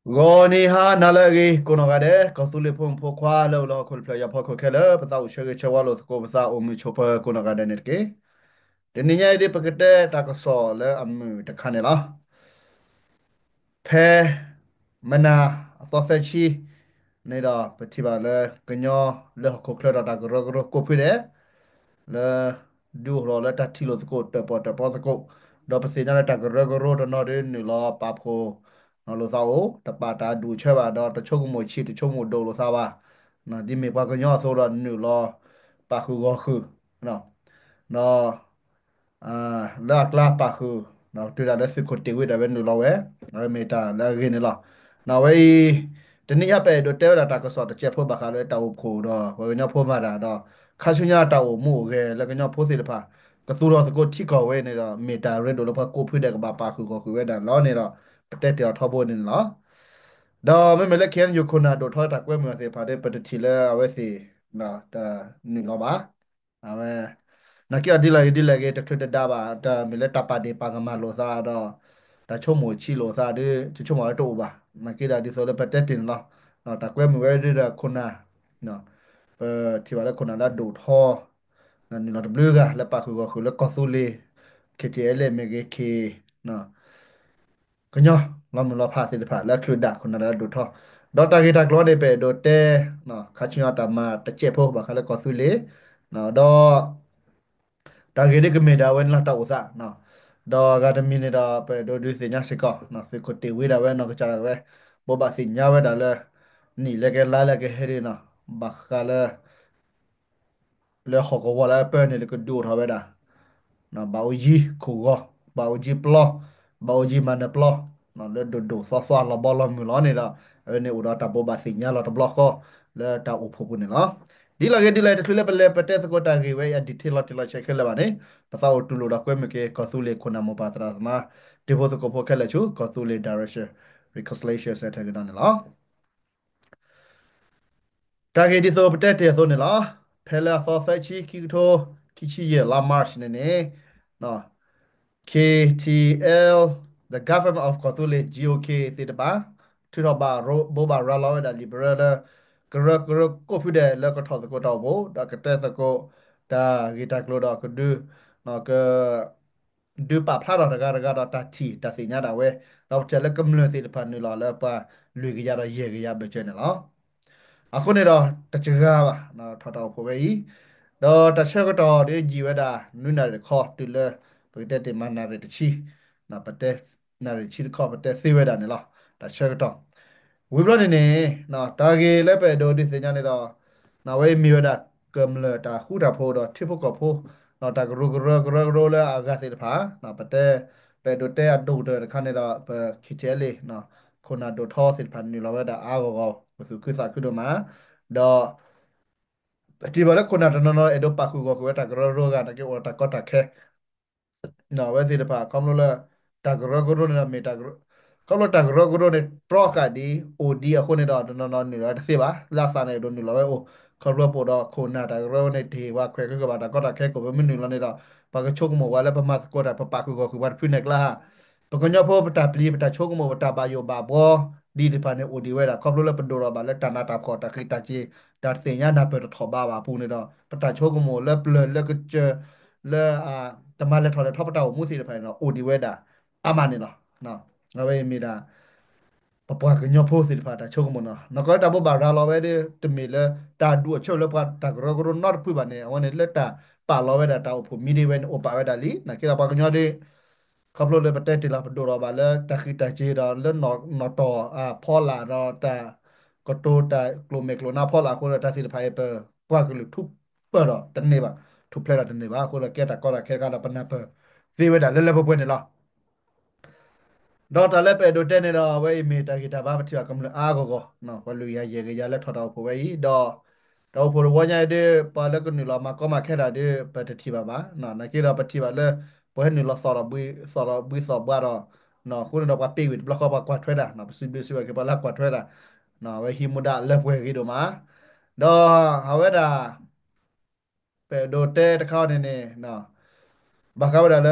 ဂီၤနံၤဟါနၤလၢအဂ့ၤ ကိးနီၢ်ဂၤဒဲး ကီၢ်သူလ့ၤဖိမုၣ်ဖိခွါလၢအိၣ်လၢဟီၣ်ခိၣ်တဖျၢၣ် ယၤဖီခိၣ်ခဲလၢာ် ပသးအိၣ်ဆၢဂ့ၤဆၢဝါလိာ်သကိး ပသးအိၣ်မုာ်ဆိးပၢၤကိးနီၢ်ဂၤဒဲးန့ၣ်တက့ၢ်. တနံၤညါအံၤဒ်ပကတဲတၢ်ကစီၣ်လၢအမုာ်တခါန့ၣ်လီၤ. ဖဲမနၤအသီသၢဆံန့ၣ်ဒီး ပထံၣ်ဘၣ်လၢကညီလၢဟီၣ်ခိၣ်ချၢဒီးတၢ်ကရၢကရိကိးဖုဒဲး လၢ ဒုးအိၣ်ထီၣ်လၢတၢ်ထံၣ်လိာ်သကိးတၢၣ်ပီၣ်တၢၣ်ပီသကိး, ဒီးပသ့ၣ်ညါလၢတၢ်ကရၢကရိတနီၤဒုးနုာ်လီၤပာ်ဖှိၣ်လိာ်သးအိၣ်, တပာ်တၢ်အဒူၣ်အဆၢဘၣ်, ဒီးတဆိကမိၣ်ဆံးတဆိကမိၣ်ဒိၣ်လိာ်သးဘၣ်, ဒ်မ့ၢ်ပှၤကညီအသိးဒီးနုာ်လီၤပာ်ဃုာ်ဂီၤဃုာ်, ဒီး လၢအကျါပာ်ဃုာ်, တုၤဒၣ်လၢသုးခိၣ်တ့ၢ်ဝံဒၣ်ဝဲနုာ်လီၤဝဲ, အဝဲမ့ၢ်တၢ်လၢအဂ့ၤန့ၣ်လီၤ. အဝဲအံၤ တနံၤညါပအဲၣ်ဒိးတဲဝဲဒၣ်တၢ်ကစီၣ်တစဲးဖိဘၣ်ဃးလၢတၢ်အိၣ်ဖှိၣ်ဒီး ပှၤကညီဖိမၤတၢ်ဒီး ခါဆူညါတၢ်အိၣ်မူအိၣ်ဂဲၤလၢကညီဖိသ့ၣ်တဖၣ် ကသူၣ်ထီၣ်သကိးထံကီၢ်ဝဲန့ၣ်ဒီး မ့ၢ်တၢ်ရ့ဒိၣ်လၢပှၤကိးဖုဒဲးကဘၣ်ပာ်ဃုာ်ဂီၤဃုာ်ဝဲဒၣ်လီၤန့ၣ်ဒီး ပတဲတ့ၢ်အီၤထီဘိန့ၣ်လီၤ. ဒီးမ့မ့ၢ်လၢ ခ့ၣ်အဲၣ်ယူၣ် ခိၣ်နၢ်ဒိၣ်ထီတၢ်ကွဲမုာ်အီၤသ့ၣ်တဖၣ်ဒီး ပတထံၣ်လၢအဝဲသ့ၣ် တနုာ်လီၤဘၣ်. အဝဲ နာ်က့အီၤဒ်လဲၣ်ဂ့ၤဒ်လဲၣ်ဂ့ၤ တချုးတဒါဘၣ် တမ့ၢ်လၢတၢ်ပာ်ဒ့ၣ်ပာ်ကမၣ်လိာ်သးဒီး တၢ်ဆိကမိၣ်ဆံးလိာ်သးဒီး တဆိကမိၣ်လၢတအိၣ်ဘၣ်. နာ်က့ဒီးဒ်သိးလၢပတဲတ့ၢ်န့ၣ်လီၤ. တၢ်ကွဲမုာ်ဝဲဒၣ်ဒီးခိၣ်နၢ် ပထံၣ်ဘၣ်လၢခိၣ်နၢ်လၢအဒိၣ်ထီ နုာ်လီၤတဘျုးဂၤလၢပာ်ဃုာ်ဂီၤဃုာ်လၢကီၢ်သူလ့ၤ ခ့ၣ်ထံၣ်အဲလ့ၣ် မ့ၢ်ဂ့ၤ ခ့ၣ် ကညီလီၤမုၢ်လီၤဖးသ့ၣ်တဖၣ်လၢအချုးဒၣ်ခိၣ်နၢ်လၢအဒိၣ်ထီ, ဒီးတၢ်ဂ့ၢ်တၢ်ကျိၤန့ၣ် ပအဲၣ်ဒိးတဲ ခါဆူညါတၢ်မၤတစဲးဖိဘၣ်ဃးလၢကီၢ်သူလ့ၤ, ဒီး တၢ်ဂ့ၢ်ဒ်ကမ့ၢ်ဒၣ်ဝဲန့ၣ်လီၤတၢ်အိၣ်သး, ဒီးအဂၤတမံၤန့ၣ်ဒီး ပအဲၣ်ဒိးဒုးသ့ၣ်ညါစ့ၢ်ကီး သုးခိၣ်တ့ၢ်ဝံဒၣ်ဝဲနီၢ်ကစၢ်ဒၣ်ဝဲ ဘိးဘၣ်သ့ၣ်ညါဝဲဒၣ်လၢ နံၣ်လၢကဟဲလါလၢကဟဲဒ်န့ၣ် ဘၣ်ဃးလၢ လၢဟီၣ်ကဝီၤလၢအပၢန့ၣ်လၢကဒုးအိၣ်ထီၣ်ဝဲဒၣ် ဘၣ်အိၣ်ယံၤခိၣ်ဂီၤ, ဘၣ်အိၣ်ယံၤပျီ, ဘၣ်အိၣ်ယံၤမၤနၢၤပျီ, လၢဒိၣ်ဒိၣ်သီသီလီၤဘီလီၤမုၢ်လီၤန့ၣ်ဒီး အဝဲန့ၣ်အိၣ်ဒီးတၢ်ဘိးဘၣ်သ့ၣ်ညါလီၤတဘျီဃီ လၢတၢ်အိၣ်ဖှိၣ်ပူၤန့ၣ်လီၤ. ဒ်လဲၣ်ဂ့ၤဒ်လဲၣ် တချုးလၢပလဲၤပတဲသကိးတၢ်ဂ့ၢ်ဝဲအံၤအ detail လီၤတံၢ်လီၤဆဲးခဲလၢာ်ဘၣ်န့ၣ် ပသးအိၣ်တူၢ်လိာ်ဒီးကွဲမုာ်က့ၤ ကီၢ်သူလ့ၤခိၣ်နၢ်မိၢ်ပၢ်သရၣ်သမါ တံၤဖိသကိးဖိခဲလၢာ်ဆူ ကီၢ်သူလ့ၤ Direction Reconciliation Centre ကဒီးန့ၣ်လီၤ. တၢ်ဂ့ၢ်ဒ်သိးပတဲတ့ၢ်အသိးန့ၣ်လီၤ. ဖဲလၢအသီသၢဆံ ခံကထိခံဆံယဲၢ် လါ March န့ၣ်န့ၣ် ခ့ၣ်ထံၣ်အဲလ် the Government of ကီၢ်သူလ့ၤ G O K သ့ၣ်တဖၣ် ထုးထီၣ်ဘၣ်ဘိးဘၣ်ရၤလီၤဝဲဒၣ်လံာ်ပရၢလၢ ကရၢကရိကိးဖုဒဲးလၢကထီၣ်သကိးတၢ်အိၣ်ဖှိၣ် ဒီးကတဲသကိးတၢ်ဂ့ၢ်တၢ်ကျိၤဒီးကဒုး က ဒုးပာ်ဖျါထီၣ်တဂၤတဂၤဒီးတၢ်ထံၣ်တၢ်သ့ၣ်ညါဒၣ်ဝဲ, ဒီးပထံၣ်လၢကမျၢၢ်သ့ၣ်တဖၣ်နုာ်လီၤလၢပှၤလွံၢ်ကယၤဒီးယဲၢ်ကယၤဘၢၣ်စၢၤန့ၣ်လီၤ. အဃိန့ၣ်ဒီးတစှၤဘၣ် ထီၣ်တၢ်အိၣ်ဖှိၣ်ဝဲအံၤ, ဒီးတၢ်ဆၢကတီၢ်ဒီးယံာ်ဝဲဒၣ် နွံနၣ်ရံၣ်တခီ တုၤလၢ ပကတဲတ့ၢ်မးနၣ်ရံၣ်တဆံ ပတဲ နၣ်ရံၣ်တဆံတခီ ပတဲသ့ဝဲဒၣ်န့ၣ်လီၤ. တၢ်ဆၢကတီၢ် ဝံၤဘျီန့ၣ်န့ၣ် တၢ်ဂ့ၢ်လၢပအဲၣ်ဒိးဒုးသ့ၣ်ညါန့ၣ်ဒီး နဝဲအံၤမ့ၢ်ဝဲဒၣ်ကမျၢၢ်တၢ်ဃူတၢ်ဖိးဒီးထံဖိကီၢ်ဖိ တၢ်ကရူၢ်ကရၢကရိလၢအဂၤသ့ၣ်တဖၣ် ပတဲ ပအဲၣ်ဒိးတဲအဒိၣ်ကတၢၢ်တခါန့ၣ်ဒီး ပ ခ့ၣ်ထံၣ်အဲလ့ၣ် ခိၣ်နၢ်ဒိၣ်ထီသ့ၣ်တဖၣ်နုာ်လီၤဝဲဒၣ်အါဂီၢ်ဂီၢ် ပသူၣ်ခုသးခုဒိၣ်မး ဒီး ပထံၣ်ဘၣ်လၢခိၣ်နၢ်တနီၤနီၤအဲၣ်ဒိးပာ်ဃုာ်ဂီၢ်ဃုာ်ဝဲတၢ်ကရၢကရိအဂၤ နာ်က့အိၣ်ဒီးတၢ်ကီတၢ်ခဲ အဝဲသ့ၣ်တဖၣ် ခီဖျိလၢ တၢ်ကရၢကရိန့ၣ်ဒီးမ့ၢ်တၢ်ကရၢ ခီဖျိတၢ်ကရၢကရိန့ၣ် တြီဃာ်ဒ် အိၣ်ဒ်အဃိန့ၣ်ဒီး တနီၤနီၤနုာ်လီၤဝဲတသ့ဘၣ် လၢအသးန့ၣ်အဲၣ်ဒိးနုာ်လီၤဝဲအိၣ် ခီဖျိပအိၣ်ဒီးခိၣ်နၢ်တၢ်ကရၢန့ၣ် တဟ့ၣ်ပှၤခွဲးဃုာ်ဘၣ်တၢ်ကီတၢ်ခဲကိး ပမ့ၢ်နုာ်လီၤန့ၣ်ဒီး ပှၤကဆိကမိၣ်ပှၤလၢပမၤသကိးတၢ် ပပာ်ဃုာ်ဂီၢ်ဃုာ်ပှၤတဖုန့ၣ်ကျါ ပကညီဖိပတၢ်ပျံၤ ပတၢ်ဆိကမိၣ် ပတၢ်ဘၣ်ယိၣ်ဘၣ်ဘှီ ဒ်သ့ၣ်တဖၣ်န့ၣ် အိၣ်ဒံးဝဲဒၣ် ခီဖျိလၢပဒိၣ်ထီၣ်ဘၣ်လၢတၢ်နးတၢ်ဖှီၣ် တၢ်ဃံးတၢ်စ့ၤ တၢ်သ့ၣ်ညါနၢ်ပၢၢ်တထီၣ်ဘးဘၣ်အပူၤန့ၣ်ဒီး ပတၢ်ဆိကမိၣ်လၢပျၢၤလၢကစၢၢ် လၢ တမၤလဲၤထီၣ်လဲၤထီပတၢ်အိၣ်မူသ့ၣ်တဖၣ်န့ၣ်ဒီး အိၣ်ဒံးဝဲဒၣ် အါမးန့ၣ်လီၤ. အဝဲအံၤမ့ၢ်ဒၣ် ပပှၤကညီဖိသ့ၣ်တဖၣ်တၢ်ဆိကမိၣ်န့ၣ်လီၤ. နီၢ်ကီၢ်လၢတၢ်ဘိးဘၣ်ရၤလီၤဝဲဒီး တမ့ၢ်လၢတၢ်ဒူၣ်အဆၢလၢပှၤတၢ်ကရၢကရိနီတဖုဘၣ်န့ၣ် အဝဲန့ၣ်လၢတၢ်ပာ်လီၤဝဲဒၣ်တၢ်အိၣ်ဖှိၣ်မံၤဒ်ဝဲန့ၣ် အိၣ်ပာ်ဝဲဒၣ်လံ. နာ်က့ဒီးပှၤကညီဒီး ခီဖျိလၢပတဲတ့ၢ်လီၤ ပဒိၣ်ထီၣ်ဘၣ်လၢတၢ်ဃံးတၢ်စ့ၤဒီးလၢနီၣ်တီၢ်အဖီလာ်ဒီးတၢ်ကတိၤတၢ်ကျိၤမဲာ်ကျိၤနါဖီလာ်အဃိဒီး တၢ်သ့ၣ်တဖၣ်အံၤ ပပှၤကလုာ်ထူးပၢၢ်ဒီးတန့ၢ်ဘၣ်, ထူၣ်ဖျဲးဒီးတန့ၢ်ဘၣ်အဃိဒီး ကဲတၢ်ကီတၢ်ခဲတခါဒီးပနၢ်ပၢၢ်သ့ဝဲဒၣ်လၢလၢပှဲၤပှဲၤန့ၣ်လီၤ. ဒီးတၢ်လၢပအဲၣ်ဒိးတဲန့ၣ်ဒီး အဝဲအံၤမ့ၢ်တၢ်ဂံၢ်တၢ်ဘါပထံၣ်ဘၣ်ကမျၢၢ်အါဂီၢ်ဂီၢ်, ပှၤလွံၢ်ကယၤယဲၢ်ကယၤလၢထီၣ်တၢ်အိၣ်ဖှိၣ်ဝဲအံၤဒီး တၢ်အိၣ်ဖှိၣ်တဝီညါအံၤဒီး ပှၤလၢကနုာ်လီၤမၤကီမၤခဲတၢ်ဒီး ပတထံၣ်ဘၣ်ဘၣ်. နာ်က့ဒီးပထံၣ်ဘၣ်လၢ ပှၤဟဲနုာ်လီၤသီၣ်ဒီးဘှံးသီၣ်ဘှါဒီး အဃိန့ၣ်ဒီးပှၤပ့ၤဝံၤတဘျီဃီ ပှၤကွၢ်ထွဲတၢ် ပစံးဘျုးစံးဝဲက့ၤပှၤလၢကွၢ်ထွဲတၢ် အဝဲဟံးမူဒါလၢပှဲၤဂ့ၤဒိၣ်မး ဒီးအဝဲဒၣ် ပအဲၣ်ဒိးတဲတခါအံၤန့ၣ်န့ၣ် ဘၣ်ဃးဝဲဒၣ်လၢ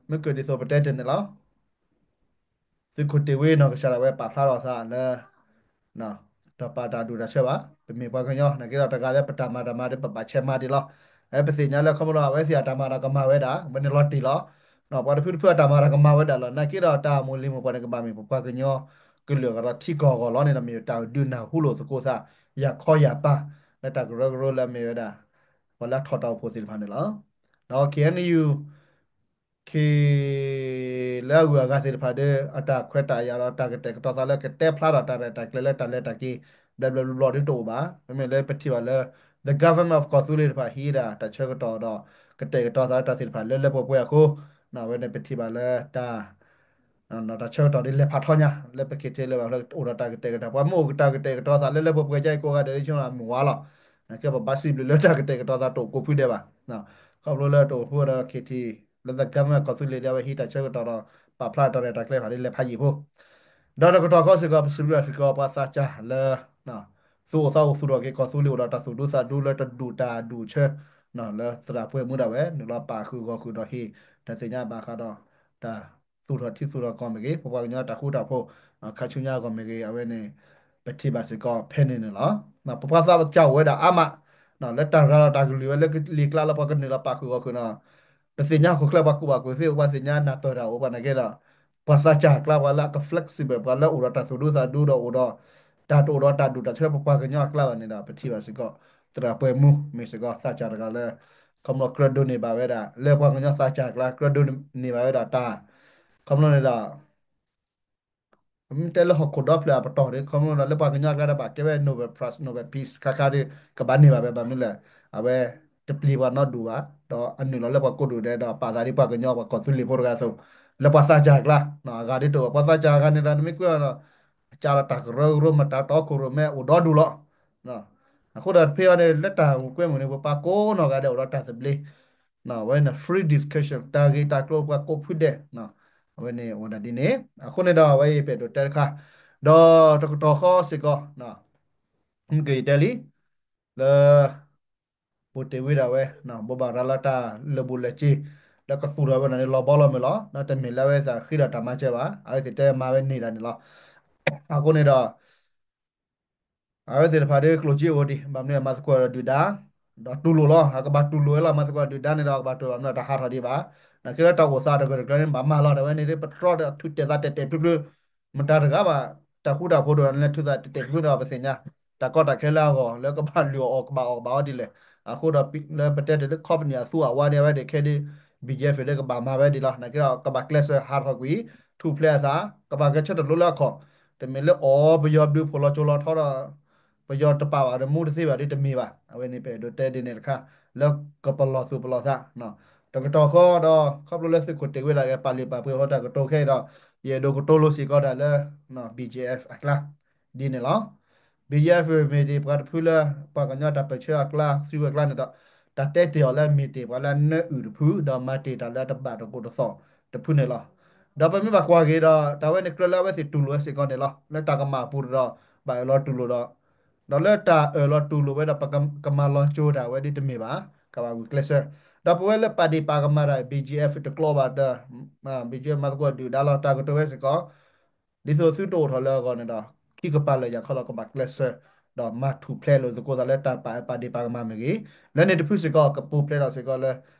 မ့ၢ်ကဒ်သိးပတဲတ့ၢ်န့ၣ်လီၤ. သုးခိၣ်တ့ၢ်ဝ့နီၢ်ကစၢ်ဒၣ်ဝဲပာ်ဖျါထီၣ်သးလၢ တပာ်တၢ်ဒူၣ်တၢ်ဆၢဘၣ်, ပမ့ၢ်ပှၤကညီ နာ်က့ဒီးတဂၤလၢပတၢ်မၤတၢ်မၤဒီးပဘၣ်ဆဲးမၤဒံးလီၤ. ပသ့ၣ်ညါလၢခီဖျိလၢ အဝဲသ့ၣ်အတၢ်မၤတၢ်ကမၣ်ဝဲဒၣ် ဝဲန့ၣ်လီၤတံၢ်လီၤ. ပှၤတဖုတဖုအတၢ်မၤတၢ်ကမၣ်ဝဲဒၣ်လီၤ. နာ်က့ဒီးတၢ်အမိၢ်လံၤမိၢ်ပှၢ်န့ၣ် ကဘၣ်မ့ၢ်ပပှၤကညီကလုာ်အဂီၢ်ဒီးထံကီၢ်အဂီၢ်လီၤန့ၣ်ဒီး မ့ၢ်တၢ်ဒုးနၢ်ဟူလိာ်သကိးသး ယၤခီယၤပၢ် လၢတၢ်ကရၢကရိလၢအမ့ၢ်ဝဲဒၣ် ပှၤလၢအထီၣ်တၢ်အိၣ်ဖှိၣ်သ့ၣ်တဖၣ်န့ၣ်လီၤ. ဒီး K N U ခ့ လၢအဂုၤအဂၤသ့ၣ်တဖၣ်ဒီး အတၢ်ခွဲးတၢ်ယာ်ဒီးတၢ်ကတဲာ်ကတီၤသးလၢကတဲဖျါဒီးတၢ်ရဲၣ်တၢ်ကျဲၤလၢတၢ်လဲၤတၢ်က့ၤ ဘျဲဘျဲဘျီဘျီဒီးတအိၣ်ဘၣ်. မ့မ့ၢ်လၢပထံၣ်ဘၣ်လၢ the government of ကီၢ်သူလ့ၤတဖၣ်ဟံးဒၣ်တၢ်ဆၢကတီၢ်ဒီး ကတဲာ်ကတီၤသးလၢတၢ်သ့ၣ်တဖၣ်လၢလၢပှဲၤပှဲၤအဃိ အဝဲန့ၣ်ပထံၣ်ဘၣ်လၢတၢ် တၢ်ဆၢကတီၢ်ဒ်လဲၤဖးထီညါ လၢပက့ၤထဲလၢဘၣ်ဖျၢၣ်အိၣ်ဒီးတၢ်ကတဲာ်ကတီၤ ပှၤမ့ၢ်အိၣ်ကတၢ်ကတဲာ်ကတီၤသးလၢလၢပှဲၤပှဲၤကဲအံၤကိးဂၤဒဲး လၢဆိအမုၢ်ဝါလီၤ. နာ်က့ပဘၣ်စံးဘျုးလၢတၢ်ကတဲာ်ကတီၤသးတအိၣ်ကိးဖုဒဲးဘၣ်. ခီဖျိလၢတအိၣ်ဖုဒီး K T လၢ the government ကီၢ်သူလ့ၤဒီးအဝဲဟံးတၢ်ဆၢကတီၢ်ဒီး ပာ်ဖျါတၢ်ရဲၣ်တၢ်ကျဲၤဖးဒ်လဲၤဖးယံာ်ဖိ ဒီးတကတီၢ်ဃီစ့ၢ်ကီး ပစံးဘျုးစ့ၢ်ကီးပှၤသးစၢ်လၢ သူၣ်အိၣ်သးအိၣ်သူၣ်ထီၣ်က့ၤကီၢ်သူလ့ၤအိၣ်ဒီးတၢ်သူၣ်ဒူသးဒူလၢတဒူၣ်တၢ်ဒူၣ်ဆၢ လၢသရၣ်ပှဲၤမူဒၣ်ဝဲ နုာ်လီၤပာ်ဃုာ်ဂီၢ်ဃုာ်ဒီးဟ့ၣ် တၢ်သ့ၣ်ညါဘၣ်ဃးဒီး တၢ်သူၣ်ထီၣ်ထံသူၣ်ထီၣ်ကီၢ်မ့ၢ်ဂ့ၤ ပပှၤကညီတၢ်ဃူတၢ်ဖိး ခါဆူညါအဂီၢ်မ့ၢ်ဂ့ၤ အဝဲန့ၣ် ပထံၣ်ဘၣ်စ့ၢ်ကီးဖဲန့ၣ်န့ၣ်လီၤ. ပပှၤသးစၢ်အိၣ်ဝဲဒၣ်အါမး လၢတၢ်ရၤလီၤတၢ်ကလုၢ်ဝဲလၢကလံၤကျါလၢပှၤကနုာ်လီၤပာ်ဃုာ်ဂီၢ်ဃုာ်နီၤ ပသ့ၣ်ညါဟီၣ်ခိၣ်ချၢပှၤကူၣ်ဘၣ်ကူၣ်သ့အိၣ် ပှၤသ့ၣ်ညါနၢ်ပၢၢ်တၢ်အိၣ် ပှၤနာ်က့ဒီး ပှၤသးစၢ်အကျါ ပှၤလၢအက flexible ပှၤလၢအိၣ်ဒီးတၢ်သူၣ်ဒူသးဒူဒီးအိၣ်ဒီး တၢ်တအိၣ်ဒီးတၢ်ဒူၣ်တၢ်ဆၢပပှၤကညီအကျါဘၣ်န့ၣ်ဒီး ပထံၣ်ဘၣ်စ့ၢ်ကီး သရၣ်ပှဲၤမူ မ့ၢ်စ့ၢ်ကီးသးစၢ်တဂၤလၢ ခီဖျိကြၢးဒိးန့ၢ်ဘၣ်ဝဲဒၣ် လၢပှၤကညီသးစၢ်အကျါ ကြၢးဒိးန့ၢ်ဘၣ်ဝဲဒၣ်တၢ် ခီဖျိန့ၣ်ဒီး မ့ၢ်တဲလၢဟီၣ်ခိၣ်ဒီဖျၢၣ်အပတီၢ်န့ၣ် ခီဖျိဒီးလၢပှၤကညီအကျါဒီးဘၣ်ကဲဝဲ Nobel Prize, Nobel Peace ခါခါဒီး ကဘၣ်န့ၢ်ဘၣ်ဝဲ ဘၣ်မနုၤလဲၣ် အဝဲတပျံၤပှၤနီတဒူၣ်ဘၣ် ဒီးအနုာ်လီၤလၢပှၤကိးဒူၣ်ဒဲးဒီးပာ်သးဒ်ပှၤကညီပှၤကီၢ်သူလ့ၤဖိတဂၤအသိး လၢပှၤသးစၢ်အကျါ အဂၤဒ်တအိၣ် ပှၤသးစၢ်အဂၤန့ၣ်ဒီး နမ့ၢ်ကွၢ်ဒီး အကၢ်ဒီးတၢ်ကရၢကရိမတၤတီခိၣ်ရိၣ်မဲအိၣ်ဒီဒူၣ်လီၤ. အဃိဒီးတဖဲအံၤန့ၣ် လၢတၢ်ကွဲမုာ်န့ၣ် ပပှၤကိးနီၢ်ဂၤဒဲးအိၣ်ဒီးတၢ်သဘျ့ အဝဲန့ၣ် free discussion တၢ်ဂ့ၢ်တၢ်ကျိၤပှၤကိးဖုဒဲး အဝဲန့ၣ်အိၣ်ဒၣ်ဒ်န့ၣ် အဃိန့ၣ်ဒီးအဝဲအံၤပအဲၣ်ဒိးတဲတခါ ဒီးတကတီၢ်ဃီစ့ၢ်ကီး မုၢ်ကယံာ်တဲလံ လၢ ပူၤတ့ၢ်ဝံၤဒၣ်ဝဲ ဘိးဘၣ်ရၤလီၤတၢ်လၢာ်ဘူၣ်လၢာ်စ့ၤ လၢကသူၣ်ထီၣ်ဝဲဒၣ်န့ၣ် လီၤဘီလီၤမုၢ်လီၤ. ဒီးတမ့ၢ်လၢအဝဲသ့ၣ်ဃ့ဒီးတၢ်မၤစၢၤဘၣ် အဝဲသ့ၣ်တဲမၤဝဲန့ၢ်ဒၣ်န့ၣ်လီၤ. အဃိန့ၣ်ဒီး အဝဲသ့ၣ်တဖၣ်ဒီးကျိၣ်စ့အိၣ်ဒံး ဘၣ်မနုၤမၤသကိးဒီးဒုၣ်ဒါ ဒီးတူၢ်လိာ်လီၤ. အကဘၣ်တူၢ်လိာ်ဝဲလီၤ မၤသကိးဒီးဒုၣ်ဒါန့ၣ်ဒီး အကဘၣ်တူၢ်ဘၣ်မနုၤတဟးထီၣ်ဒံးဘၣ်. နာ်က့လၢတၢ်အိၣ်သးတဂၢၢ်တကျၢၤန့ၣ် ဘၣ်မၤလီၤ တၢ်ဝဲန့ၣ်ဒီး ပတြီတၢ်ထူၣ်တဲာ်သးတဲာ်တဲာ်ဖျုဖျု မတၤတဂၤဘၣ် တၢ်ဃူတၢ်ဖိးတအိၣ်န့ၣ် ထူၣ်သးတဲာ်တဲာ်ဖျုဖျုဒီးပသ့ၣ်ညါ တၢ်ကီတၢ်ခဲလၢအဂီၢ် လၢကဘၣ်လုၢ်အီၣ်အီၤ ကဘၣ်အီၣ်ကဘၣ်အီဒ်လဲၣ်. အဃိဒီးလၢပတဲတ့ၢ်လၢ company အသူအဝါဒ်ဝဲဒၣ်ခဲဒီး B G F ဒီးကဘၣ်မၤဝဲဒ်လီၤ. နာ်က့ဒီး ကဘၣ်ကျဲးစၢးဟးထီၣ်ကွံာ် ထူၣ်ဖျဲးအသး ကဘၣ်ဂဲၤဆၢထၢၣ်လိလၢအခီၣ် တမ့ၢ်လၢအီၤပယီၤဘျုးဖှိၣ်လီၤကၠိလီၤထီဒီး ပယီၤတပာ်ဘၣ်ဒီးမူတသ့ဘၣ်ဒီးတမ့ၢ်ဘၣ်. အဝဲန့ၣ်ပအဲၣ်ဒိးတဲဒ်န့ၣ်တခါ လၢကပလီၢ်သူၣ်ပလီၢ်သး တကတီၢ်ဃီဒီး ခီဖျိလၢသုးခိၣ်တ့ၢ်ဝံၤဒၣ်ဂ့ၤ ပာ်လုၢ်ပာ်ပှ့ၤဟီတၢ်ကတိၤခဲအံၤဒီး ယအဲၣ်ဒိးကတိၤလိစ့ၢ်ကီးတၢ်လၢ B G F အကျါ ဒ်န့ၣ်လီၤ. B G F မ့ၢ်တ့ၢ်ပှၤတဖုလၢ ပှၤကညီတၢ်ပၢၢ်ဆၢအကျါ သံဝဲအကျါန့ၣ်ဒီး တၢ်တဲတ့ၢ်အီၤလၢမ့ၢ်တ့ၢ်ပှၤလၢအနၢအုၣ်တဖု ဒီးမၤတ့ၢ်တၢ်လၢတဘၣ်တကိးတသီၣ်တဖုန့ၣ်လီၤ. ဒီးပမ့ၢ်ဘၣ်ကွၢ်က့ၤဒီး တၢ်ဝဲန့ၣ်ကြၢးလၢအဝဲသ့ၣ်တူၢ်လိာ်ဝဲစ့ၢ်ကီးန့ၣ်လီၤ. လၢတၢ်ကမၣ်အပူၤဒီး ဘၣ်အၢၣ်လီၤတူၢ်လိာ်ဒီး ဒီးလၢတၢ်အၢၣ်လီၤတူၢ်လိာ်ဝဲဒီး ပကမၤလီၤကၠိတၢ်ဝဲဒ်တမ့ၢ်ဘၣ် ကဘၣ်ဂုာ်ကျဲးစၢး ဒီးပဝဲလၢပာ်ဒ့ၣ်ပာ်ကမၣ်တၢ် B G F တကျိးဘၣ်ဒီး B G F မၤသကိးဒုၣ်ဒါလီၤ တၢ်ကတိၤဝဲစ့ၢ်ကီး ဒ်သိးသုတအိၣ်ထီၣ်လၢအဂီၢ်န့ၣ်ဒီး ခံကပၤလၢာ်ယၤခီလီၤ ကဘၣ်ကျဲးစၢး ဒီးမၤထူၣ်ဖျဲးလိာ်သကိးသးလၢတၢ်ပာ်ပာ်ဒ့ၣ်ပာ်ကမၣ်မ့ၢ်ဂ့ၤ လၢန့ၣ်တဖုစ့ၢ်ကီး ကပူၤဖျဲးထီၣ်စ့ၢ်ကီးလၢ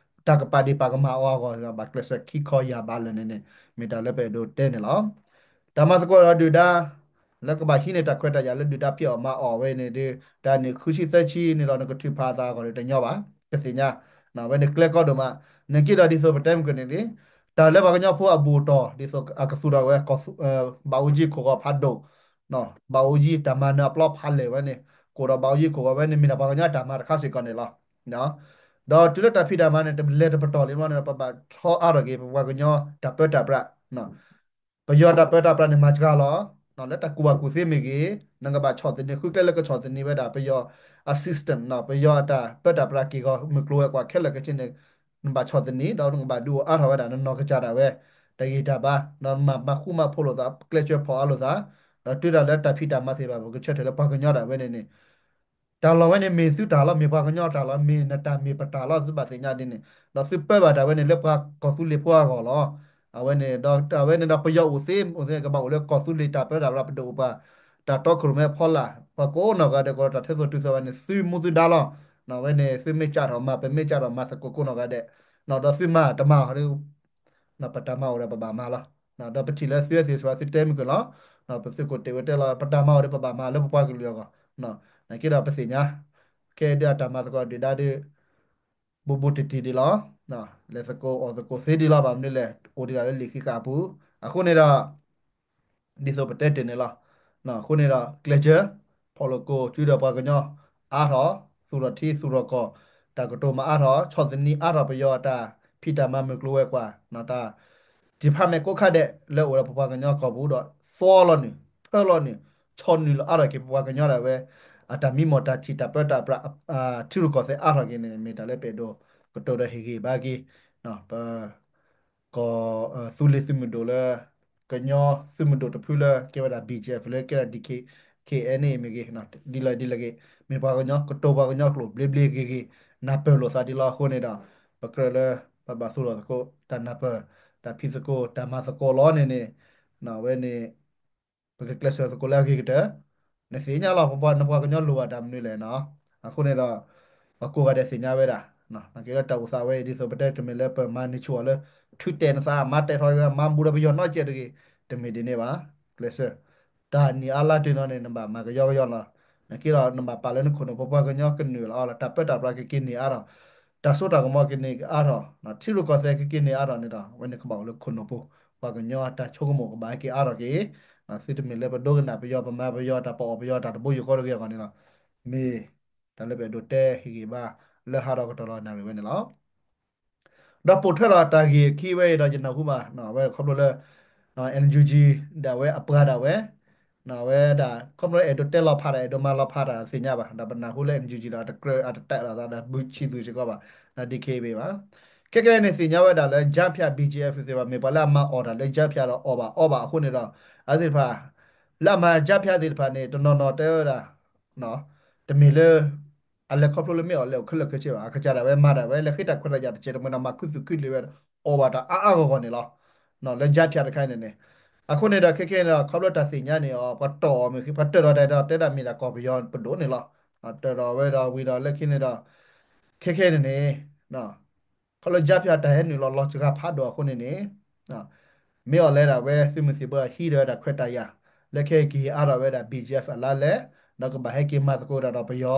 တၢ်ကပာ်ဒ့ၣ်ပာ်ကမၣ်အီၤအဂီၢ် ဘၣ်ကျဲးစၢးခံခီယၢ်ဘးလၢာ်န့ၣ်န့ၣ် မ့ၢ်တၢ်လၢပအဲၣ်ဒိးတဲန့ၣ်လီၤ. တၢ်မၤသကိးဒီးဒုၣ်ဒါ လၢကဘၣ်ဟံးန့ၢ်တၢ်ခွဲးတၢ်ယာ်လၢဒုၣ်ဒါဖံးအီၣ်မၤအီၣ်ဝဲန့ၣ်ဒီး တၢ်န့ၣ်ဃုဆံသၢဆံန့ၣ်ဒီး နကထုးဖးအသးအဂီၢ်ဒီးတညီဘၣ် ကသ့ၣ်ညါ ဝဲန့ၣ်ကျဲကီဒိၣ်မး နက့ဒီးဒ်သိးပတဲမုၢ်ကန့ၣ်န့ၣ် တၢ်လၢပှၤကညီဖိအဘူၣ်အတီၢ် ဒ်သိးအကသူၣ်ထီၣ်ဝဲ ဘၣ်အူကၠံခိၣ်ဂီၤဖးဒိၣ် ဘၣ်အူကၠံတၢ်မၤနၢၤအပျီဖးလဲၢ်ဝဲန့ၣ် ကိၣ်ဒီးဘၣ်အူကၠံခိၣ်ဂီၤဝဲန့ၣ် မ့ၢ်ဒၣ်ပှၤကညီတၢ်မၤတခါစ့ၢ်ကီးန့ၣ်လီၤ. ဒီးတုၤလၢတၢ်ဖံးတၢ်မၤန့ၣ် တလဲၤတပတီၢ်လံဘျီန့ၣ်ဒီး ပဘၣ်ဆီအါထီၣ်က့ၤ ပပှၤကညီတၢ်ပၢတၢ်ပြး ပယီၤတၢ်ပၢတၢ်ပြးန့ၣ် မၤစှၤလီၤ. လၢတၢ်ကူၣ်ဘၣ်ကူၣ်သ့မ့ၢ်ဂ့ၤ နကဘၣ်ဆီၣ်သနံး ဃုကျဲလၢကဆီၣ်သနံးဝဲဒၣ် ပယီၤအ system ပယီၤအတၢ်ပၢတၢ်ပြးက့ၢ်ဂီၤမုၢ်ကျိၤဝဲၤကွာ်ခဲလၢာ်ခဲဆ့န့ၣ် နဘၣ်ဆီၣ်သနံး ဒီးနကဘၣ်ဒုးအိၣ်အါထီၣ်ဝဲဒၣ် နနီၢ်ကစၢ်ဒၣ်ဝဲ တၢ်ဂံၢ်တၢ်ဘါ ဒီးမၤမၤဃူမၤဖိးလိာ်သး ကျဲးစၢးဖီၣ်အါလိာ်သး ဒီးတုၤဒၣ်လၢတၢ်ဖံးတၢ်မၤသ့ၣ်တဖၣ် ပကဆၢထၢၣ်လၢပှၤကညီဒၣ်ဝဲန့ၣ်န့ၣ် တၢ်လီၢ်ဝဲန့ၣ်မ့ၢ်သုတၢ်လီၤ မ့ၢ်ပှၤကညီတၢ်လီၤ မ့ၢ်နတၢ်မ့ၢ်ပတၢ်လီၤ သုဘၣ်သ့ၣ်ညါဒ်န့ၣ် ဒီးသုပၢဘၣ်တၢ်ဝဲန့ၣ်လၢပှၤကီၢ်သူလ့ၤဖိအဂီၢ်လီၤ. အဝဲန့ၣ်ဒီး အဝဲန့ၣ်ဒီးပယီၤအိၣ်သ့ အိၣ်သ့ ကဘၣ်အိၣ်လၢကီၢ်သူလ့ၤတၢ်ပၢတၢ်ပြး ပဒိၣ်ပှၤ တၢ်တီခိၣ်ရိၣ်မဲအဖီလာ် ပှၤကိးနီၢ်ဂၤဒဲးကီး တၢ်ထဲသိးတုၤသိးဝဲန့ၣ် သုမူသုဒါလီၤ. အဝဲန့ၣ် သုမ့ၢ်ကးထီၣ်မၤ ပမ့ၢ်ကးထီၣ်မၤသကိးကိးနီၢ်ဂၤဒဲး ဒီးသုမၤတမၤအီၤ ပတၢ်မၤအိၣ်ဒီးပဘၣ်မၤလီၤ. ဒီးပထံၣ်လၢသုဝဲသ့ၣ်တဖၣ် သုတဲမုၢ်ကလီၤ, ပသုးခိၣ်တဲဝဲတဲလီၤ ပတၢ်မၤအိၣ်ဒီးပဘၣ်မၤလၢပပှၤကလုာ်အဂီၢ်, နာ်က့ဒီးပသ့ၣ်ညါ, ခဲအံၤဒုးအတၢ်မၤသကိးဒုၣ်ဒါဒုး ဘူးဘူးတံၢ်တံၢ်ဒံးလီၤ. လဲၤသကိးအီၣ်သကိးသ့ဒံးလီၤ ဘၣ်မနုၤလဲၣ် အိၣ်ဒံးဒၣ်လၢလံာ်ဃံးဃာ်အပူၤ, အဃိန့ၣ်ဒီး ဒ်သိးပတဲတ့ၢ်န့ၣ်လီၤ. အဃိန့ၣ်ဒီး ကျဲးစၢး ဖီၣ်လိာ်ကိာ် စုဒီးပှၤကညီ အါထီၣ် သူၣ်ထီၣ်ထံ သူၣ်ထီၣ်ကီၢ်, တၢ်ကတိၤမၤအါထီၣ် ဆီၣ်သနံးအါထီၣ်ပယီၤအတၢ်ဖံးတၢ်မၤမုၢ်ကျိၤဝဲၤကွာ်, တၢ် department ကိးခါဒဲး လၢအိၣ်ဒီးပပှၤကညီကီၢ်ပူၤဒီး သွီလီၤနုာ် ဖၢလီၤနုာ် ဆီၣ်နုာ်လီၤအါထီၣ်က့ၤ ပပှၤကညီဒၣ်ဝဲ အတၢ်မံမီၢ်တၢ်ထံၣ်တၢ်ပၢတၢ်ပြး ထံရူၢ်ကီၢ်သဲးအါထီၣ်က့ၤန့ၣ် မ့ၢ်တၢ်လၢပအဲၣ်ဒိးကတိၤဒီးဟ့ၣ်ဂံၢ်ဘါက့ၤ ပ ကီၢ် သုးလ့ၤသုးမုၢ်ဒိၣ်လၢ ကညီသုးမုၢ်ဒိၣ်တဖုလၢကဲဝဲဒၣ် ဘီၣ်ကၠီၣ်အ့ဖ် လၢကဲဒၣ် ဒံၣ်ခ့ၣ် ခ့ၣ်အဲၣ်န့ၣ် မ့ၢ်ဂ့ၤ ဒ်လဲၣ်ဒ်လဲၣ်ဂ့ၤ မ့ၢ်ပှၤကညီကတိၤပှၤကညီကျိာ် ဘျ့ဘျ့ဂ့ၤဂ့ၤ နၢ်ပၢၢ်လိာ်သးဒ်လီၤ. အဃိန့ၣ်ဒီး ပကြၢးလၢ ပဘၣ်သူၣ်ထီၣ်သကိး တၢ်နၢ်ပၢၢ် တၢ်ဖံးသကိး တၢ်မၤသကိးလီၤန့ၣ်န့ၣ် အဝဲန့ၣ် ပကကျဲးစၢးသကိးလၢအဂ့ၤကတၢၢ်, နသ့ၣ်ညါလီၤ ပပှၤ နပှၤကညီလိၣ်ဘၣ်တၢ်မနုၤလဲၣ်နီၤ. အဃိန့ၣ်ဒီး ပှၤကိးဂၤဒဲးသ့ၣ်ညါဝဲဒၣ် နာ်က့လၢတၢ်အိၣ်သးဝဲအံၤ ဒ်သိးပတဲတမ့ၢ်လၢပမၤန့ၢ်ဆူၣ်အီၤလၢ ထုတဲာ်နသး မၤတဲာ်ထီၣ် မၤဘူးဒီးပယီၤနီတစဲးတဂ့ၤ, တမ့ၢ်ဒ်န့ၣ်ဘၣ်. ကျဲးစၢး တၢ်နံၣ်အါလါတ့ၢ်နီၤန့ၣ် နဘၣ်မၤကယီကယီလီၤ. နာ်က့ဒီး နဘၣ်ပာ်လၢနခိၣ်နူာ် ပပှၤကညီကနုာ်လီၤအီၤလီၤ တၢ်ပၢတၢ်ပြးကက့ၤန့ၢ်အါထီၣ် တၢ်စိတၢ်ကမီၤကန့ၢ်အါထီၣ်, ထံရူၢ်ကီၢ်သဲးကက့ၤန့ၢ်အါထီၣ်န့ၣ်ဒီး အဝဲန့ၣ်ကဘၣ်အိၣ်လၢခိၣ်နူာ်ပူၤ, ပှၤကညီတၢ်ဆိကမိၣ်ကဘၣ်ဟဲက့ၤအါထီၣ်က့ၤ, သုတမ့ၢ်လၢပဒိကနၣ်ပယီၤ ပမၤပယီၤတၢ် ပအီၣ်ပယီၤတၢ်တဘိယူၢ်ဃီတဂ့ၤအဂီၢ်န့ၣ်လီၤ. မ့ၢ်တၢ်လၢပအဲၣ်ဒိးတဲဟ့ၣ်ဂံၢ်ဘါ လၢဟးထီၣ်ကတီၢ်လီၤနၣ်ရံၣ်ဝဲန့ၣ်လီၤ. ဒီးပိာ်ထွဲဒီးတၢ်ဂ့ၢ်အခံဝဲအံၤဒီး ယနၢ်ဟူဘၣ် အဝဲခီဖျိလၢ NUG ဒၣ်ဝဲအပှၤဒၣ်ဝဲ အဝဲဒၣ် ခီဖျိအဲၣ်ဒိးတဲလီၤဖးတၢ် အဲၣ်ဒိးမၤလီၤဖးတၢ်သ့ၣ်ညါဘၣ် ဒီးပနၢ်ဟူလၢ NUG ဒီး တကြၢးအတတဲာ်လီၤသးဒီးဘုဆံးသူၣ်စ့ၢ်ကီးဘၣ် ဒီး DKBA ဘၣ်. ခဲကဲန့ၣ်သ့ၣ်ညါဝဲဒၣ်လၢ ကြားဖြတ် ဘီၣ်ကၠီၣ်အ့ဖ် သ့ၣ်တဖၣ် မ့ၢ်ပှၤလၢအမၤအီၣ်တၢ်လၢ ကြားဖြတ် ဒီးအီၣ်ဘၣ်အီဘၣ်အဃိန့ၣ်ဒီး အဝဲသ့ၣ်တဖၣ် လၢအမၤ ကြားဖြတ် သ့ၣ်တဖၣ်န့ၣ် တနီၤနီၤတဲဝဲဒၣ် တမ့ၢ်လၢ အလဲၤခီဖျိလၢမ့ၢ်အီၣ်လဲၤအိၣ်ခဲလၢာ်ခဲဆ့ဘၣ် အကစၢ်ဒၣ်ဝဲမၤတၢ်ဝဲ လဲၤဃ့တၢ်ခွဲးတၢ်ယာ်တစဲးတမှဲၤဒီး မၤခူသူၣ်ခူလံာ်ဝဲဒီး အီၣ်ဘၣ်တၢ်အါအါဂီၢ်ဂီၢ်န့ၣ်လီၤ. လၢ ကြားဖြတ် တခါန့ၣ်န့ၣ် အဃိန့ၣ်ဒီး ခဲခဲန့ၣ်ဒီး ခီဖျိတၢ်သ့ၣ်ညါန့ၣ်အီၤ ပှၤတီၢ်အီၤမ့ၢ် ပှၤတၢၢ်ဒီးတၢ်ဒီး တဲဒၣ်မ့ၢ်ဒၣ်ကီၢ်ပယီၤပဒိၣ်န့ၣ်လီၤ. တၢၢ်ဒီးဝဲဒီးဝံၤဒီးလၢခံန့ၣ်ဒီး ခဲခဲန့ၣ်န့ၣ် ခီဖျိ ကြားဖြတ် တၢ်ဟဲနုာ်လီၤလီၤစှၤဖးဒိၣ်အဃိန့ၣ်န့ၣ် မ့ၢ်အီၣ်လဲၤဒၣ်ဝဲသုးမုၢ်သံၣ်ဘိဟံးဒီးဝဲဒၣ်ခွဲးတၢ်ယာ် လၢခဲအံၤကဟ့ၣ်အါထီၣ်ဝဲဒၣ် ဘီၣ်ကၠီၣ်အ့ဖ် အလါလဲၣ် ဒီးကဘၣ်ဟဲက့ၤမၤသကိးတၢ်ဒီးပယီၤ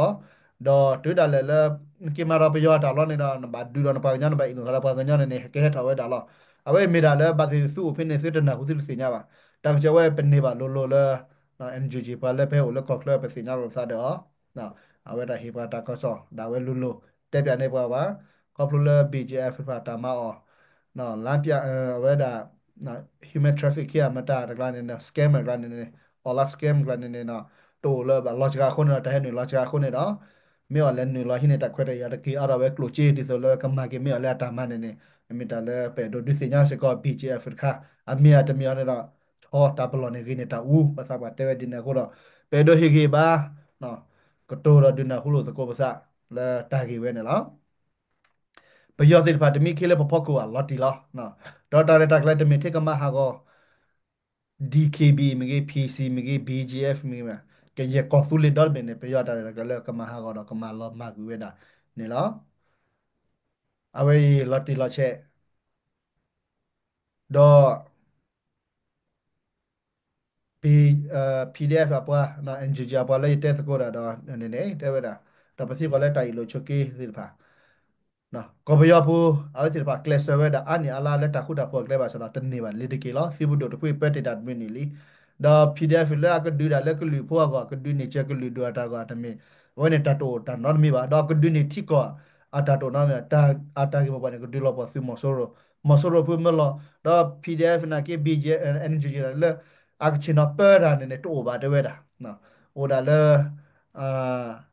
ဒီးတုၤဒၣ်လဲာ်လၢ နက့ၤမၤဒီးပယီၤအတၢ်လီၤန့ၣ်ဒီး နဘၣ်ဒုးဒီးနပှၤကညီ နဘၣ်အ့ၣ်လိာ်သးဒီးပှၤကညီန့ၣ်န့ၣ် ကဟဲထီၣ်ဝဲဒၣ်လီၤ. အဝဲမ့ၢ်ဒၣ်လၢဘၣ်သ့ၣ်သုအိၣ်ဖဲန့ၣ် သုတနၢ်ဟူသုတသ့ၣ်ညါဘၣ်. တၢ်ကစီၣ်ဝဲပန့ၢ်ဘၣ်လိၤလိၤလၢ NUG ပှၤလၢဖဲအိၣ်လၢကီၢ်ချၢပသ့ၣ်ညါလိာ်သးဒီးအီၤ အဝဲဒၣ်ဟ့ၣ်ပှၤတၢ်ကစီၣ်ဒၣ်ဝဲလိၤလိၤ တဲပၠးန့ၢ်ပှၤဘၣ်. ခီဖျိလၢ ဘီၣ်ကၠီၣ်အ့ဖ် တၢ်မၤအီၣ် လမ်းပြ အဝဲဒၣ် human traffic ခံဂၤမတၤတကျါန့ၣ် scam တကျါန့ၣ်န့ၣ် online scam တကျါန့ၣ်န့ၣ် တအိၣ်လၢၤဘၣ်လီၤစှၤအဃိန့ၣ်ဒီး တၢ်ဟဲနုာ်လီၤစှၤအဃိန့ၣ်ဒီး မ့ၢ်အီၣ်လဲၤနုာ်လီၤဟံးန့ၢ်တၢ်ခွဲးတၢ်ယာ်တက့ၢ်အါထီၣ်ဝဲကျိၣ်စ့ ဒ်သိးလၢကမၤက့ၤမ့ၢ်အီၣ်လဲၤအတၢ်မၤန့ၣ်န့ၣ် မ့ၢ်တၢ်လၢပအဲၣ်ဒိးဒုးသ့ၣ်ညါစ့ၢ်ကီး ဘီၣ်ကၠီၣ်အ့ဖ် တခါ အမ့ၢ်ဧါတမ့ၢ်အီၤန့ၣ်ဒီး ဆီတၢ်ပလီၢ်န့ၣ်ဂ့ၤန့ၢ်တၢ်အူ ပသးပှၢ်တဲဝဲဒ်န့ၣ်အဃိဒီး ပအဲၣ်ဒိးဟ့ၣ်ဂံၢ်ဘါ ကတိၤဒီးဒုးနၢ်ဟူလိာ်သကိးပသး လၢတၢ်ဂ့ၢ်ဝဲန့ၣ်လီၤ. ပယီၤသ့ၣ်တဖၣ်တမံခ့လၢပဖီခိၣ်အလီၤတံၢ်လီၤ. ဒီးတၢ်ရဲၣ်တၢ်ကျဲၤတမ့ၢ်ထဲကမၤဟးဂီၤ DKBA မ့ၢ်ဂ့ၤ PC မ့ၢ်ဂ့ၤ ဘီၣ်ကၠီၣ်အ့ဖ် မ့ၢ်ဂ့ၤ ကယဲၢ်ကီၢ်သူလ့ၤဒီတဘ့ၣ်န့ၣ် ပယီၤတၢ်ရဲၣ်တၢ်ကျဲၤလၢကမၤဟးဂီၤဒီးကမၤလီၤမၢ်ကွံာ်ဝဲဒၣ်န့ၣ်လီၤ. အဝဲအံၤလီၤတံၢ်လီၤဆဲး ဒီး P- PDF အပှၤ NUG အပှၤလၢယတဲသကိးတၢ်ဒီးန့ၣ်န့ၣ် တဲဝဲဒၣ် ဒီးပသံကွၢ်လၢတၢ်အ့ၣ်လိာ်ဆိးက့သ့ၣ်တဖၣ် ကီၢ်ပယီၤပူၤ အဝဲသ့ၣ်တဖၣ်ကျဲးစၢးဝဲဒၣ်အါနံၣ်အါလါလၢတၢ်ဃူတၢ်ဖိးအကျဲဘၣ်ဆၣ်ဒီး တန့ၢ်ဘၣ်လ့ၤတက့ၢ်လီၤ. သုးပဒိၣ်တဖုအံၤပၢတ့ၢ်တၢ်တမံၤန့ၣ်လံ. ဒီး PDF လၢအကဒုးဒၣ်လၢကလုာ်ဖိအဂီၢ် ကဒုးန့ၢ်စၢၤကလုာ်ဒူၣ်အတၢ်ဂီၢ်တမ့ၢ် အဝဲန့ၣ်တၢ်တအိၣ်တၢ်နီတမံၤဘၣ်. ဒီးကဒုးန့ၢ်ထံကီၢ်အတၢ်တအိၣ်နီတမံၤ အတၢ်ဂ့ၢ်မိၢ်ပှၢ်န့ၣ် ကဒုးလီၤပှီၢ်သုးမီၤစိရိၤ မီၤစိရိၤဖုမၢလီၤ ဒီး PDF နာ်က့ ဘီၣ်ကၠီၣ်အ့ဖ် NUG လၢ အကဆ့ၣ်နီၤပၢတၢ်န့ၣ်န့ၣ် တအိၣ်ဘၣ်တဲဝဲဒၣ် အိၣ်ဒၣ်လၢ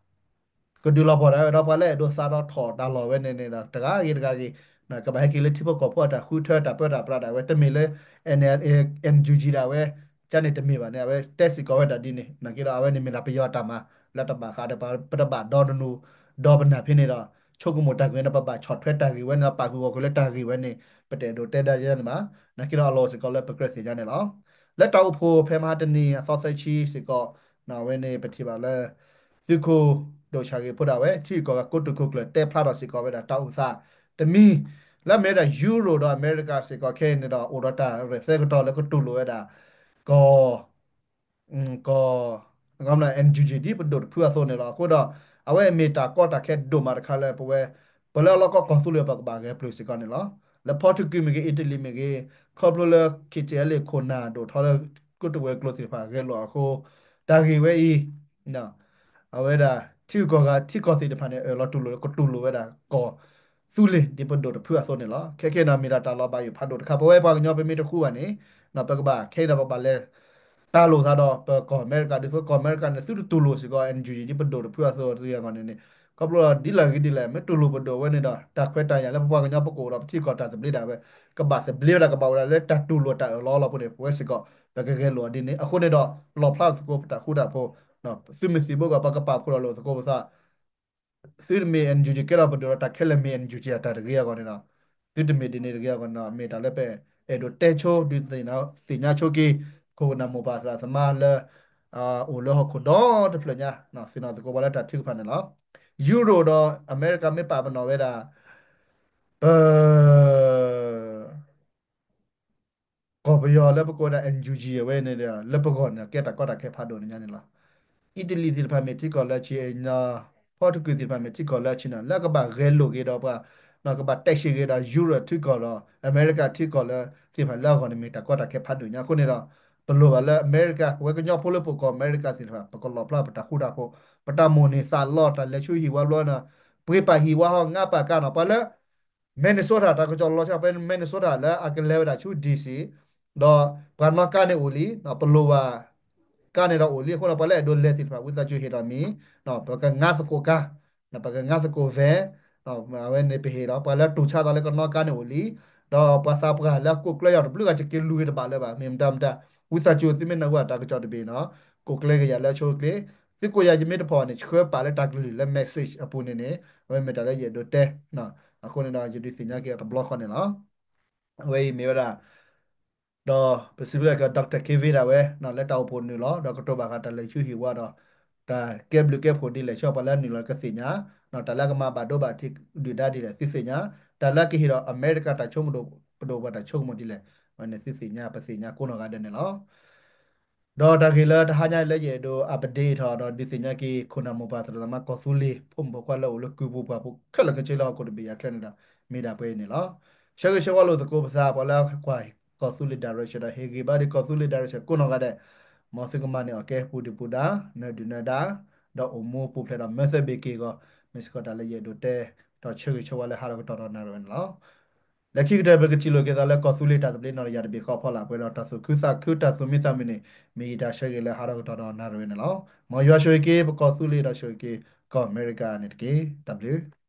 ကဒုးလီၤပှီၢ်ဒၣ်ဝဲဒီး ပှၤလၢအဲၣ်ဒိးသးဒီးထီၣ်တၢ်လီၢ်ဝဲန့ၣ်န့ၣ်ဒီး တဂၤဂ့ၤတဂၤဂ့ၤ ကဘၣ်ဟဲက့ၤလၢထံဖိကီၢ်ဖိအတၢ်ဃုထၢတၢ်ပၢတၢ်ပြးဒၣ်ဝဲ တမ့ၢ်လၢ NUG ဒၣ်ဝဲ ကန့ၣ်တမ့ၢ်ဘၣ်န့ၣ် အဝဲတဲစ့ၢ်ကီးဝဲဒၣ်ဒ်န့ၣ် နာ်က့ဒီး အဝဲန့ၣ်မ့ၢ်ဒၣ်ပယီၤအတၢ်မၤ လၢတဘၣ်ဃးဒီး ပတဘၣ်ဒီနနူ ဒီပနၢ်ဖဲန့ၣ်ဒီး ဆိကမိၣ်တၢ်ဂ့ၢ်န့ၣ် ပဘၣ်ဆီၣ်ထွဲတၢ်ဂ့ၢ်ဝဲန့ၣ် ပာ်ဃုာ်ဂီၢ်ဃုာ်လၢတၢ်ဂ့ၢ်ဝဲန့ၣ် ပတအဲၣ်ဒိးတဲဒၣ်ယဲန့ၣ်ဘၣ်. နာ်က့ဒီးအလီၢ်စ့ၢ်ကီးလၢပကြၢးသ့ၣ်ညါန့ၣ်လီၤ. လၢတၢ်အိၣ်ဖှိၣ်ဖဲမဟါတနံၤအသီသၢဆံစ့ၢ်ကီး အဝဲန့ၣ်ပထံၣ်ဘၣ်လၢ သုးခိၣ်ဒိၣ်ဆၣ်ဂ့ၤဖိဒၣ်ဝဲ ထံဂုၤကီၢ်ဂၤကိတိာ်ခိၣ်ကျၢၢ်တဲဖျါထီၣ်စ့ၢ်ကီးဝဲဒၣ်တၢ်အိၣ်သးတမံၤ လၢအမ့ၢ်ဝဲဒၣ် Europe ဒီးအမဲရကၤစ့ၢ်ကီးခဲအံၤန့ၣ်ဒီး အိၣ်ဒီးတၢ်ရဲၣ်သဲကတီၤလၢကတူၢ်လိာ်ဝဲဒၣ် ကီၢ် ကီၢ် NUG ဒ်ပဒိၣ်တဖုအသိးန့ၣ်လီၤ. အဃိဒီး အဝဲအမ့ၢ်တၢ်ကီတၢ်ခဲဒိၣ်မးတခါလၢပဝဲ ပှၤလၢအလီၢ်ကီၢ်ကီၢ်သူလ့ၤပကဘၣ်ဂဲၤပျုၢ်စ့ၢ်ကီးန့ၣ်လီၤ. လၢဖီထူကုမ့ၢ်ဂ့ၤ အံၣ်တလံၤမ့ၢ်ဂ့ၤ ခီဖျိလၢ KTLA ခိၣ်နၢ်ဒိၣ်ထီလၢ ကျိတဝဲၤကျိၤသ့ၣ်တဖၣ်ဂဲၤလိာ်အဃိ တၢ်ဂ့ၢ်ဝဲအံၤ အဝဲဒၣ် ထံဂုၤကီၢ်ဂၤထံကီၢ်သ့ၣ်တဖၣ်န့ၣ် အၢၣ်လီၤတူၢ်လိာ်လၢကတူၢ်လိာ်ဝဲဒၣ်ကီၢ်သူလ့ၤဒ်ပဒိၣ်တဖုအသိးန့ၣ်လီၤ. ခဲခဲန့ၣ် မ့ၢ်ဒၣ်တၢ်လီၤဘၣ်ယိၣ်ဖးဒိၣ်တခါ ပဝဲပှၤကညီပမ့ၢ်တဃူဘၣ်န့ၣ် ပကဘၣ်ခဲအံၤဒီးပဘၣ်လဲၤ တၢ်လိာ်သးဒီးပကီၢ်အမဲရကၤ ဒ်သိးကီၢ်အမဲရကၤန့ၣ် သုတတူၢ်လိာ်စ့ၢ်ကီး NUG ဒ်ပဒိၣ်တဖုအသိးတဂ့ၤအဂီၢ်န့ၣ်န့ၣ် ခီဖျိလီၤဒ်လဲၣ်ဂ့ၤဒ်လဲၣ် မ့ၢ်တူၢ်လိာ်ပဒိၣ်ဝဲန့ၣ်ဒီး တၢ်ခွဲးတၢ်ယာ်လၢပပှၤကညီပကအိၣ်ဒီးပထံကီၢ်တၢ်သဘျ့ဒၣ်ဝဲ ကဘၣ်သဘျ့ဝဲဒၣ် ကဘၣ်အိၣ်ဒၣ်လၢတၢ်တူၢ်လိာ်တၢ်အၢၣ်လီၤလီၤပူၤန့ၣ် ပဝဲစ့ၢ်ကီး ပကဂဲၤလိာ်အီၤဒ်န့ၣ် အဃိန့ၣ်ဒီး လီၣ်ဖျါသကိးပတၢ်ဃူတၢ်ဖိး သုးမုၢ်သံၣ်ဘိကီး ပကပာ်ဖှိၣ်ထီၣ်လိာ်သကိးပသး သုတမ့ၢ် NUG ကဲထီၣ်ပဒိၣ်ဒီးတၢ်ခဲလၢာ်မ့ၢ် NUG အတၢ်တဂ့ၤအဂီၢ်န့ၣ်ဒီး သုတမ့ၢ်ဒ်န့ၣ်တဂ့ၤအဂီၢ်န့ၣ်ဒီး မ့ၢ်တၢ်လၢပအဲၣ်ဒိးတဲဆိ ဒုးသ့ၣ်ညါဆိက့ၤ ခိၣ်နၢ်မိၢ်ပၢ်သရၣ်သမါလၢ အိၣ်လၢဟီၣ်ခိၣ်ဒီတဖျၢၣ်ညါ သ့ၣ်နီၣ်သကိးပှၤလၢတၢ်ထုကဖၣ်န့ၣ်လီၤ. Europe ဒီးအမဲရကၤမ့ၢ်ပာ်ပနီၣ်ဝဲဒၣ် ပ ကီၢ်ပယီၤလၢပကိးဝဲဒၣ် NUG အဝဲန့ၣ်ဒီး လၢပဂီၢ်န့ၣ် ကဲတၢ်ကီတၢ်ခဲဖးဒိၣ်န့ၣ်ညါန့ၣ်လီၤ. အံၣ်တလံၤသ့ၣ်တဖၣ်မ့ၢ်ထံကီၢ်လၢအဆံး, ဖီထူကုသ့ၣ်တဖၣ်မ့ၢ်ထံကီၢ်လၢအဆံးန့ၣ် လၢကဘၣ်ဂဲၤလိာ်က့ၤဒီးပှၤ ကဘၣ်တဲာ်ဆံးက့ၤဒီး Europe ထံကီၢ်ဒီး အမဲရကၤထံကီၢ်လၢသ့ၣ်တဖၣ်လၢအဂီၢ်န့ၣ် မ့ၢ်တၢ်ကီတၢ်ခဲဖးဒိၣ်ညါအဃိန့ၣ်ဒီး ပလိၣ်ဘၣ်လၢအမဲရကၤ ပဝဲကညီဖိလၢပကိးအမဲရကၤသ့ၣ်တဖၣ် ပကလီၣ်ဖျါပတၢ်ဃူတၢ်ဖိး, ပတၢ်မိၣ်န့ၢ်သးလီ တၢ်လဲၤဆူဟံၣ်ဝါဘျီန့ၣ် ပှ့ၤပာ်ဟံၣ်ဝါဟီ ငါးပါးကါန့ၣ် ပှၤလၢ Minnesota တၢ်ကစီၣ်လီၤဆီ ပှၤ Minnesota လၢအကလဲၤဝဲဒၣ်ဆူ DC ဒီးပှၤနီၣ်ကါန့ၣ်အိၣ်လံ, ပလိၣ်ဘၣ် ကါန့ၣ်ဒီးအိၣ်လံအဃိန့ၣ် ပှၤလၢအဲၣ်ဒိးလဲၤသ့ၣ်တဖၣ် ဝံသးစူၤဟ့ၣ်ဒီးမ့ၢ် ပကငါသကိးကါ, ပကငါသကိး van, အဝဲန့ၣ်ပဟ့ၣ်ဒီး ပှၤလၢတူၢ်ဆါသးလၢကနီၣ်ကါန့ၣ်အိၣ်လံ, ဒီးပှၤသးပှၢ်လၢအကိးကျၢၢ်ယီၤတဘျုးဂၤ ယက့ၤလူၤဂ့ၤတဘၣ်လၢၤဘၣ် မ့ၢ်မတၤမတၤ, ဝံသးစူၤသုမ့ၢ်နၢ်ဟူတၢ်ကစီၣ်တဘ့ၣ်န့ၣ် ကိးကျဲက့ၤယၤလၢအဆိအချ့, သုကိးယၤယမ့ၢ်တဖီၣ်န့ၣ် ဆှၢပာ်လၢတၢ်ကလုၢ်လၢ message အပူၤန့ၣ်န့ၣ် အဝဲမ့ၢ်တၢ်လၢယအဲၣ်ဒိးတဲ, အဃိန့ၣ်ဒီး ယဒုးသ့ၣ်ညါက့ၤအီၤတဘျီဃီန့ၣ်လီၤ. အဝဲအံၤမ့ၢ်ဝဲဒၣ် ဒီးပစံးဘျုးက့ၤ Doctor Kevin ဒၣ်ဝဲ လၢတၢ်အိၣ်ဖှိၣ်နုာ်လီၤ ဒီးကတိၤဘၣ်ဃးတၢ်လဲၤဆူဟံၣ်ဝါဒီး တၢ်ကဲဘျုးကဲဖှိၣ်ဒ်လဲၣ် ဆှၢပှၤလၢနုာ်လီၤကသ့ၣ်ညါ, တၢ်လၢကမၤဘၣ်ဒိဘၣ်ထံးဒုၣ်ဒါဒ်လဲၣ် သုသ့ၣ်ညါ, တၢ်လၢကဟ့ၣ်ဒီးအမဲရကၤတၢ်ဆိကမိၣ်ဒိၣ် ပဒိၣ်ပှၤတၢ်ဆိကမိၣ်ဒ်လဲၣ် အဝဲန့ၣ်သုသ့ၣ်ညါ ပသ့ၣ်ညါကိးနီၢ်ဂၤဒဲးန့ၣ်လီၤ. ဒီးတၢ်ဂ့ၢ်လၢတဟါညါလၢယအဲၣ်ဒိး update ထီၣ်ဒီးဒုးသ့ၣ်ညါက့ၤ ခိၣ်နၢ်မိၢ်ပၢ်သရၣ်သမါကီၢ်သူလ့ၤ ဖိမုၣ်ဖိခွါလၢအိၣ်လၢကုၢ်ပူၤပှၢ်ပူၤခဲလၢာ်ခဲဆ့လၢဟီၣ်ခိၣ်တဘ့ၣ်ယၤခဲန့ၣ်ဒီး မ့ၢ်ဒၣ်ပှဲၤအံၤန့ၣ်လီၤ. ဆၢဂ့ၤဆၢဝါလိာ်သကိးပသး ပှၤလၢကွၢ်ကီၢ်သူလ့ၤ direction ဒီး ဟ့ၣ်ဂံၢ်ဘါဒံးကီၢ်သူလ့ၤ direction ကိးနီၢ်ဂၤဒဲး, မ်သုကမၤန့ၢ်အီၣ်ကဲပူၤဒုၣ်ပူၤဒါ နၢၤဒုၣ်နၢၤဒါ ဒီးအိၣ်မူပူၤဖျဲးဒီးမၢသၢဘ့ၣ်က့ၤအဂီၢ်, မ့ၢ်စ့ၢ်ကီးတၢ်လၢယအဲၣ်ဒိးတဲ ဒီးဆၢဂ့ၤဆၢဝါလၢဟါဒီးကတီၢ်ဒီးနၣ်ရံၣ်ဝဲန့ၣ်လီၤ. လၢခံကတၢၢ် ပကထံၣ်လိာ်က့ၤသးလၢကီၢ်သူလ့ၤတၢ်သဘျ့နီၢ်တယၢ်တဘ့ၣ်ဃီအဖီလာ် ပှဲၤဒီးတၢ်သူၣ်ခုသးခု တၢ်သူၣ်မံသးမုာ်န့ၣ် မ့ၢ်ယတၢ်ဆၢဂ့ၤလၢဟါဒီးကတီၢ်ဒီးနၣ်ရံၣ်ဝဲန့ၣ်လီၤ. မ်ယွၤဆိၣ်ဂ့ၤက့ၤပကီၢ်သူလ့ၤဒီးဆိၣ်ဂ့ၤက့ၤကီၢ်အမဲရကၤန့ၣ်တက့ၢ်. တၢ်ဘျုး